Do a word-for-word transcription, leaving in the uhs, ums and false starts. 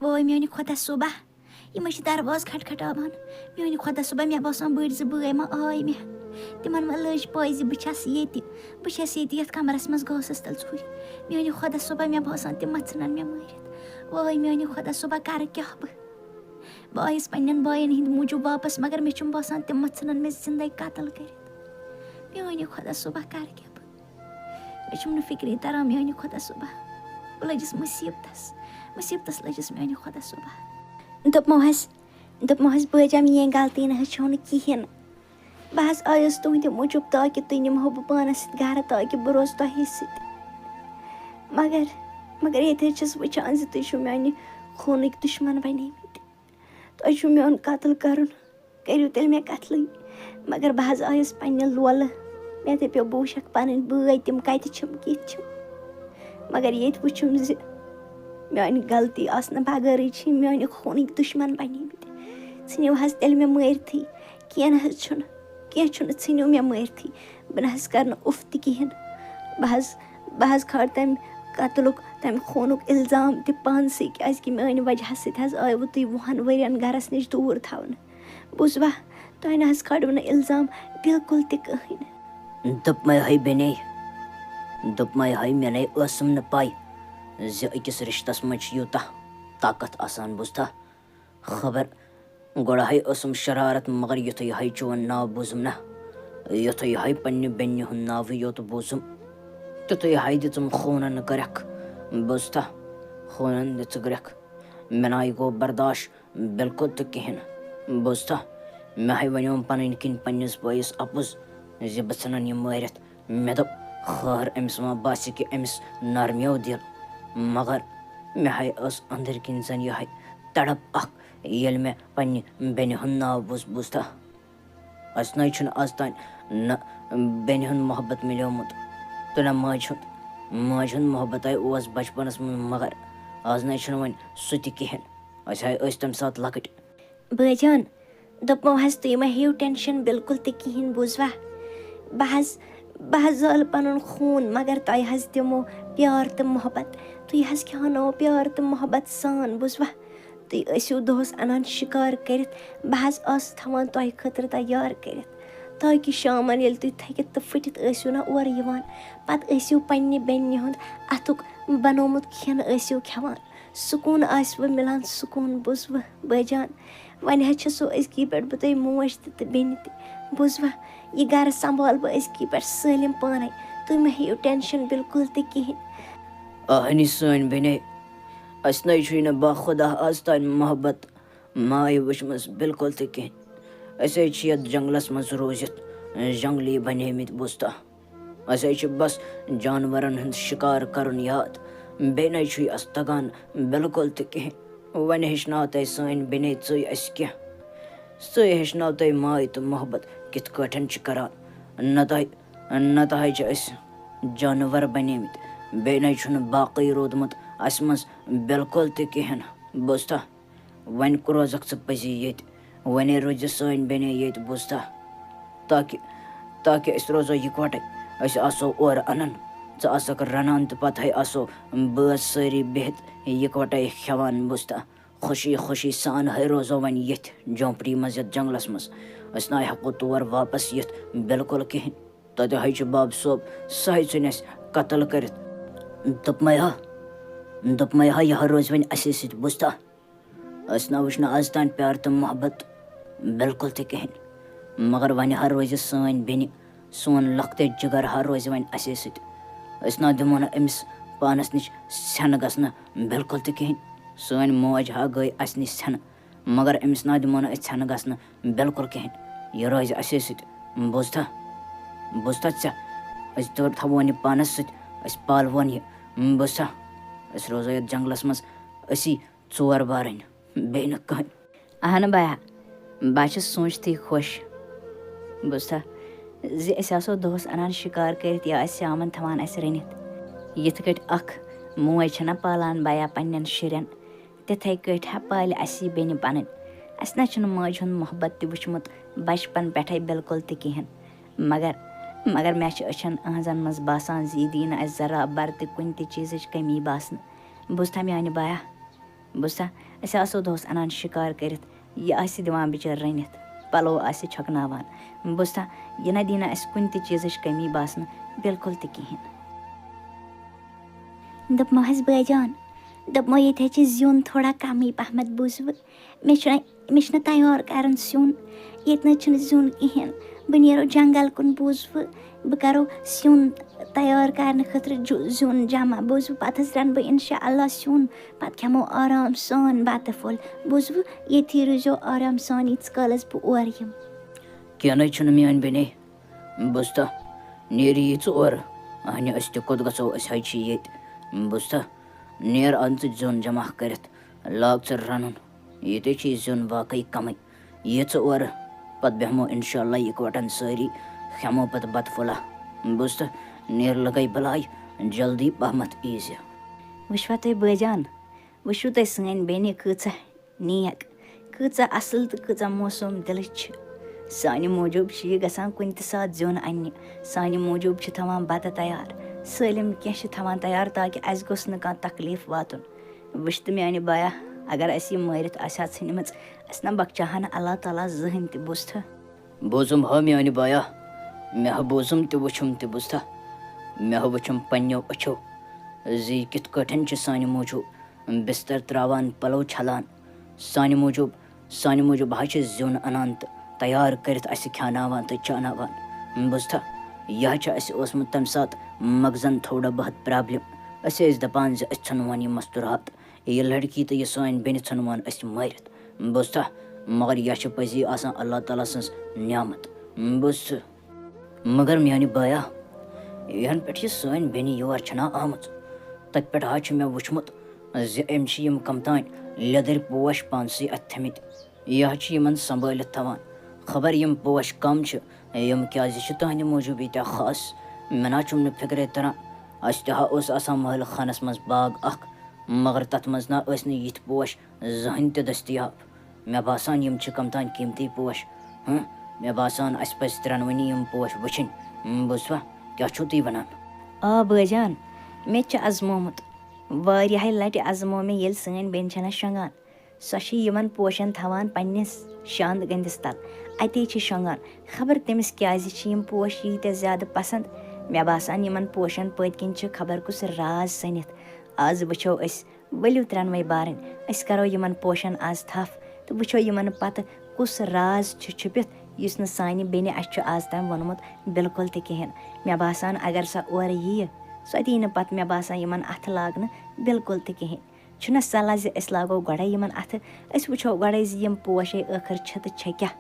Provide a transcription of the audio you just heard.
وٲے میٛانہِ خۄدا صٲبا، یِم حظ چھِ دروازٕ کھٹکھٹاوان۔ میٛانہِ خۄدا صٲبا، مےٚ باسان بٔڑۍ زٕ بٲے ما آے مےٚ۔ تِمن ما لٔج پَے زِ بہٕ چھَس ییٚتہِ، بہٕ چھَس ییٚتہِ یَتھ کمرس منٛز گاسس تل ژھوٚرِ۔ میٛانہِ خۄدا صٲبا، مےٚ باسان تِم ما ژھٕنن مےٚ مٲرِتھ۔ وٲے میٛانہِ خۄدا صٲبا، کرٕ کیٛاہ بہٕ؟ بہٕ آیس پننٮ۪ن باین ہٕنٛدِ موٗجوٗب واپس، مگر مےٚ چھُم باسان تِم ما ژھٕنن مےٚ زندے قتل کٔرِتھ۔ میٛانہِ خۄدا صٲبا، کرٕ کیٛاہ بہٕ؟ مےٚ چھُم نہٕ فِکرے تران، میٛانہِ خۄدا صٲبا۔ بہٕ لٔجِس مُصیبتس، مُصیبتس لٔجِس میٛانہِ خۄدا صٲبا۔ دوٚپمو حظ، دوٚپمو حظ، بٲجا، میٛٲنۍ غلطی نہ حظ چھو نہٕ کِہیٖنۍ۔ بہٕ حظ آیس تُہنٛدِ موٗجوٗب، تاکہِ تُہۍ نِمہو بہٕ پانس سۭتۍ گرٕ، تاکہِ بہٕ روزٕ تۄہے سۭتۍ۔ مگر، مگر ییٚتہِ حظ چھَس وٕچھان زِ تُہۍ چھِو میٛانہِ خوٗنٕکۍ دُشمن بنیمٕتۍ۔ تۄہہِ چھُو میون قتل کرُن، کٔرِو تیٚلہِ مےٚ قتلٕے۔ مگر بہٕ حظ آیس پننہِ لولہٕ۔ مےٚ دَپیو، بہٕ وٕچھکھ پنٕنۍ بٲے، تِم کتہِ چھِم، کِتھ چھِم۔ مگر ییٚتہِ وٕچھُم زِ میانہِ غلطی آسنہٕ بغٲرٕے چھِ یِم میانہِ خوٗنٕکۍ دُشمن بنیمٕتۍ۔ ژھٕنِو حظ تیٚلہِ مےٚ مٲرتھٕے۔ کینٛہہ نہ حظ چھُنہٕ، کینٛہہ چھُنہٕ، ژھٕنِو مےٚ مٲرتھٕے۔ بہٕ نہ حظ کرٕ نہٕ اُف تہِ کِہیٖنۍ۔ بہٕ حظ، بہٕ حظ کھالہٕ تَمہِ قتلُک، تَمہِ خوٗنُک اِلزام تہِ پانسٕے، کیٛازِکہِ میٛانہِ وجہ سۭتۍ حظ آیوٕ تُہۍ وُہَن ؤرِین گَرَس نِش دوٗر تھاونہٕ۔ بوٗزوا؟ تۄہہِ نہ حظ کھالو نہٕ اِلزام بِلکُل تہِ کٕہٕنۍ۔ دوٚپمَے ہے بیٚنے، دوٚپمَے ہے، مےٚ نے ٲسٕم نہٕ پَے زِ أکِس رِشتَس منٛز چھِ یوٗتاہ طاقت آسان، بوٗزتھا؟ خبر گۄڈٕ ہَے ٲسٕم شرارت، مگر یُتھُے ہَے چون ناو بوٗزُم نا، یُتھُے ہَے پننہِ بیٚنہِ ہُنٛد ناوٕے یوت بوٗزُم، تیُتھُے ہَے دِژٕم خوٗنن گرٛٮ۪کھ۔ بوٗزتھا؟ خوٗنن دِژٕ گرٛٮ۪کھ۔ مےٚ نَے گوٚو برداش بِلکُل تہِ کِہیٖنۍ۔ بوٗزتھا؟ مےٚ ہَے وَنیوم پنٕنۍ کِنۍ پننِس بٲیِس اَپُز زِ بہٕ ژھٕنن یہِ مٲرِتھ۔ مےٚ دوٚپ، خٲر أمِس ما باسہِ کہِ أمِس نرمیو دِل، مگر مےٚ ہَے ٲس أنٛدٕرۍ کِنۍ زَن یِہوٚے تڑپ اکھ، ییٚلہِ مےٚ پننہِ بیٚنہِ ہُنٛد ناو بوٗز۔ بوٗزتھا؟ اَسہِ نَے چھُنہٕ آز تام نہ بیٚنہِ ہُنٛد محبت مِلیومُت تہٕ نہ ماجہِ ہُنٛد۔ ماجہِ ہُنٛد محبت ہَے اوس بچپنس منٛز، مگر آز نَے چھُنہٕ وۄنۍ سُہ تہِ کِہیٖنۍ۔ أسۍ ہَے ٲسۍ تَمہِ ساتہٕ لۄکٕٹۍ۔ بٲجان، دوٚپمو حظ، تُہۍ مہ ہیٚیِو ٹٮ۪نشن بِلکُل تہِ کِہیٖنۍ، بوٗزوا؟ بہٕ حظ، بہٕ حظ زالہٕ پنُن خوٗن، مگر تۄہہِ حظ دِمو پیار تہٕ محبت۔ تُہۍ حظ کھیاوناوو پیار تہٕ محبت سان، بوٗزوا؟ تُہۍ ٲسِو دۄہس انان شِکار کٔرِتھ، بہٕ حظ آسہٕ تھاوان تۄہہِ خٲطرٕ تیار کٔرِتھ، تاکہِ شامن ییٚلہِ تُہۍ تھٔکِتھ تہٕ پھٕٹِتھ ٲسِو نا اورٕ یِوان، پتہٕ ٲسِو پننہِ بیٚنہِ ہُنٛد اتھُک بنومُت کھٮ۪ن ٲسِو کھٮ۪وان۔ سکوٗن آسِوٕ مِلان، سکوٗن، بوٗزوٕ بٲجان؟ وۄنۍ حظ چھِ سُہ أزکی پٮ۪ٹھ بہٕ تۄہہِ موج تہِ تہٕ بیٚنہِ تہِ، بوٗزوا؟ یہِ گرٕ سنبھال بہٕ أزکی پٮ۪ٹھ سٲلِم پانے۔ تُہۍ مہ ہیٚیِو ٹٮ۪نشن بِلکُل تہِ کِہیٖنۍ۔ اہنی سٲنۍ بیٚنے، اَسہِ نَے چھُے نہٕ باخۄدا آز تام محبت ماے وٕچھمٕژ بِلکُل تہِ کِہیٖنۍ۔ أسۍ ہے چھِ یَتھ جنٛگلَس منٛز روٗزِتھ جنٛگلی بَنیمٕتۍ، بوٗزتھا؟ اَسہِ ہے چھِ بَس جانوَرَن ہُنٛد شِکار کَرُن یاد، بیٚیہِ نَے چھُے اَسہِ تَگان بِلکُل تہِ کِہیٖنۍ۔ وۄنۍ ہیٚچھناو تۄہہِ سٲنۍ بیٚنے ژٕے اَسہِ کینٛہہ۔ ژٕے ہیٚچھناو تۄہہِ ماے تہٕ محبت کِتھ کٲٹھۍ چھِ کَران۔ نَتہٕ نَتہٕ حظ چھِ أسۍ جانور بنیمٕتۍ، بیٚیہِ نَے چھُنہٕ باقٕے روٗدمُت اَسہِ منٛز بِلکُل تہِ کِہیٖنۍ۔ بوٗزتھا؟ وۄنۍ روزکھ ژٕ پٔزی ییٚتہِ، وۄنۍ روزِ سٲنۍ بیٚنے ییٚتہِ، بوٗزتھا؟ تاکہِ، تاکہِ أسۍ روزو یِکوَٹَے، أسۍ آسو اورٕ اَنان، ژٕ آسکھ رَنان تہٕ پَتہٕ ہے آسو بٲژ سٲری بِہِتھ یِکوَٹَے کھٮ۪وان، بوٗزتھا؟ خوشی خوشی سان ہے روزو وۄنۍ ییٚتھۍ جھونپڑی منٛز، یَتھ جنٛگلَس منٛز۔ أسۍ نہ ہٮ۪کو تور واپس یِتھ بِلکُل کِہیٖنۍ۔ تَتہِ ہے چھُ باب صٲب، سُہ ہے ژھٕنہِ اَسہِ قتل کٔرِتھ۔ دوٚپمَے ہا، دوٚپمَے ہا، یہِ ہا روزِ وۄنۍ اَسے سۭتۍ، بوٗزتھا؟ أسۍ نہ وٕچھ نہٕ آز تام پیار تہٕ محبت بِلکُل تہِ کِہیٖنۍ، مگر وۄنۍ ہا روزِ سٲنۍ بیٚنہِ، سون لۄکٹے جِگر ہا روزِ وۄنۍ اَسے سۭتۍ۔ أسۍ نہ دِمو نہٕ أمِس پانَس نِش ژھٮ۪نہٕ گژھنہٕ بِلکُل تہِ کِہیٖنۍ۔ سٲنۍ موج ہا گٔے اَسہِ نِش ژھٮ۪نہٕ، مگر أمِس نہ دِمو نہٕ أسۍ ژھٮ۪نہٕ گژھنہٕ بِلکُل کِہیٖنۍ۔ یہِ روزِ اَسے سۭتۍ۔ بوٗزتھا؟ بوٗزتھا ژےٚ؟ أسۍ تہِ تھاوون یہِ پانَس سۭتۍ، أسۍ پالوون یہِ۔ بوٗزتھا؟ أسۍ روزو یَتھ جنٛگلَس منٛز أسی ژور بارٕنۍ، بیٚیہِ نہٕ کٕہٕنۍ۔ اہن بایا، بہٕ چھَس سوٗنٛچتھٕے خۄش۔ بوٗزتھا؟ زِ أسۍ آسو دۄہَس اَنان شِکار کٔرِتھ یا آسہِ سامان تھاوان اَسہِ رٔنِتھ۔ یِتھ کٲٹھۍ اَکھ موج چھَنہ پالان بایا پنٛنٮ۪ن شُرٮ۪ن، تِتھَے کٲٹھۍ ہا پالہِ اَسہِ یہِ بیٚنہِ پَنٕنۍ۔ اَسہِ نہ چھُنہٕ ماجہِ ہُنٛد محبت تہِ وٕچھمُت بَچپَن پٮ۪ٹھَے بِلکُل تہِ کِہیٖنۍ۔ مگر، مگر مےٚ چھِ أچھَن أہنٛزَن منٛز باسان زِ یہِ دی نہٕ اَسہِ ذرا بَر تہِ کُنہِ تہِ چیٖزٕچ کٔمی باسنہٕ۔ بوٗزتھا میٛانہِ بایا؟ بوٗزتھا، أسۍ آسو دۄہس اَنان شِکار کٔرِتھ، یہِ آسہِ دِوان بِچٲرۍ رٔنِتھ، پَلو آسہِ چھۄکناوان۔ بوٗزتھا، یہِ نہ دی نہٕ اَسہِ کُنہِ تہِ چیٖزٕچ کٔمی باسنہٕ، بِلکُل تہِ کِہیٖنۍ۔ دوٚپمو حظ بٲے جان، دوٚپمو ییٚتہِ حظ چھِ زیُن تھوڑا کَمٕے پَہمَتھ، بوٗزوٕ؟ مےٚ چھُنہٕ، مےٚ چھُنہٕ تیار کَرُن سیُن، ییٚتہِ نہ حظ چھُنہٕ زیُن کِہیٖنۍ۔ بہٕ نیرو جنٛگل کُن، بوٗزوٕ؟ بہٕ کَرو سیُن تیار کَرنہٕ خٲطرٕ زیُن جمع، بوٗزوٕ؟ پَتہٕ حظ رَنہٕ بہٕ اِنشاء اللہ سیُن، پَتہٕ کھٮ۪مو آرام سان بَتہٕ پھوٚل، بوٗزوٕ؟ ییٚتھی روٗزیو آرام سان، ییٖتِس کالَس بہٕ اورٕ یِمہٕ۔ کینٛہہ نَے چھُنہٕ میٛانہِ بیٚنے، بوٗزتھا؟ نیرِ یی ژٕ اورٕ۔ اَہنہِ، أسۍ تہِ کوٚت گژھو؟ أسۍ حظ چھِ ییٚتہِ، بوٗزتھا؟ نیر اَن ژٕ زیُن جمع کٔرِتھ، لاگ ژٕ رَنُن۔ ییٚتے چھُ یہِ زیُن واقعی کَمٕے۔ یہِ ژٕ اورٕ، پَتہٕ بیٚہمو اِنشاء اللہ یِکوَٹَن سٲری، کھٮ۪مو پَتہٕ بَتہٕ پھوٚلہ۔ بوٗزتھا؟ نیر لَگَے بَلاے، جلدی پَہمَتھ یی زِ۔ وٕچھوا تُہۍ بٲے جان، وٕچھِو تُہۍ سٲنۍ بیٚنہِ کۭژاہ نیک، کۭژاہ اَصٕل تہٕ کۭژاہ معصوٗم دِلٕچ چھِ۔ سانہِ موٗجوٗب چھِ یہِ گژھان کُنہِ تہِ ساتہٕ زیُن اَننہِ۔ سانہِ موٗجوٗب چھِ تھاوان بَتہٕ تیار، سٲلِم کینٛہہ چھِ تھاوان تیار تاکہِ اَسہِ گوٚژھ نہٕ کانٛہہ تکلیٖف واتُن۔ وٕچھ تہٕ میٛانہِ بایا، اگر اَسہِ یہِ مٲرِتھ آسہِ ہا ژھٕنمٕژ، اَسہِ نہ بخچاوہا نہٕ اللہ تعالیٰ زٕہٕنۍ تہِ، بوٗزتھا؟ بوٗزُم ہا میٛانہِ بایا، مےٚ ہا بوٗزُم تہِ وٕچھُم تہِ، بوٗزتھا؟ مےٚ ہا وٕچھُم پنٛنیو أچھو زِ یہِ کِتھ کٲٹھۍ چھِ سانہِ موٗجوٗب بِستَر ترٛاوان، پَلو چھَلان۔ سانہِ موٗجوٗب، سانہِ موٗجوٗب حظ چھِ زیُن اَنان تہٕ تیار کٔرِتھ اَسہِ کھیٛاناوان تہٕ چاناوان۔ بوٗزتھا، یہِ حظ چھُ اَسہِ اوسمُت تَمہِ ساتہٕ مغزن تھوڑا بہت پرابلم۔ أسۍ ٲسۍ دَپان زِ أسۍ ژھٕنہون یہِ مستوٗرات، یہِ لڑکی تہٕ یہِ سٲنۍ بیٚنہِ ژھٕنہون أسۍ مٲرِتھ۔ بوٗزتھا، مگر یہِ چھِ پٔزی آسان اللہ تعالیٰ سٕنٛز نعمت۔ بوٗزتھٕ؟ مگر میانہِ بایا، یَنہٕ پٮ۪ٹھ یہِ سٲنۍ بیٚنہِ یور چھَنا آمٕژ، تَتہِ پٮ۪ٹھ حظ چھُ مےٚ وُچھمُت زِ أمۍ چھِ یِم کَمتام لیٚدٕرۍ پوش پانسٕے اَتھِ تھٲمٕتۍ۔ یہِ حظ چھِ یِمَن سنبھٲلِتھ تھاوان۔ خبر یِم پوش کَم چھِ، یِم کیٛازِ چھِ تُہنٛدِ موٗجوٗب ییٖتیٛاہ خاص؟ مےٚ نہ چھُم نہٕ فِکرے تَران۔ اَسہِ تہِ ہا اوس آسان محلہٕ خانَس منٛز باغ اَکھ، مگر تَتھ منٛز نہ ٲسۍ نہٕ یِتھۍ پوش زٕہٕنۍ تہِ دٔستیاب۔ مےٚ باسان، یِم چھِ کَمتام قۭمتی پوش۔ ہٕنٛہ، مےٚ باسان، اَسہِ پَزِ ترٛٮ۪نوٕنی یِم پوش وٕچھِنۍ۔ ہٕم، بوٗزوا؟ کیٛاہ چھِو تُہۍ وَنان؟ آ بٲے جان، مےٚ تہِ چھُ آزمومُت۔ واریاہہِ لَٹہِ آزمو مےٚ، ییٚلہِ سٲنۍ بیٚنہِ چھَنہ شۄنٛگان۔ سۄ چھِ یِمَن پوشَن تھاوان پنٛنِس شانٛد گٔنٛدِس تَل۔ اَتے چھِ شۄنٛگان۔ خبر تٔمِس کیٛازِ چھِ یِم پوش ییٖتیٛاہ زیادٕ پَسنٛد۔ مےٚ باسان، یِمَن پوشَن پٔتۍ کِنۍ چھِ خبر کُس راز سٔنِتھ۔ آز وٕچھو أسۍ۔ ؤلِو ترٛٮ۪نوَے بارٕنۍ، أسۍ کَرو یِمَن پوشَن آز تھَپھ تہٕ وٕچھو یِمَن پَتہٕ کُس راز چھُ چھُپِتھ، یُس نہٕ سانہِ بیٚنہِ اَسہِ چھُ آز تام ووٚنمُت بِلکُل تہِ کِہیٖنۍ۔ مےٚ باسان، اگر سۄ اورٕ یِیہِ، سۄ تہِ یی نہٕ پَتہٕ، مےٚ باسان، یِمَن اَتھٕ لاگنہٕ بِلکُل تہِ کِہیٖنۍ۔ چھُنہ صلاح زِ أسۍ لاگو گۄڈَے یِمَن اَتھٕ، أسۍ وٕچھو گۄڈَے زِ یِم پوش ہے ٲخٕر چھِ تہٕ چھِ کیٛاہ۔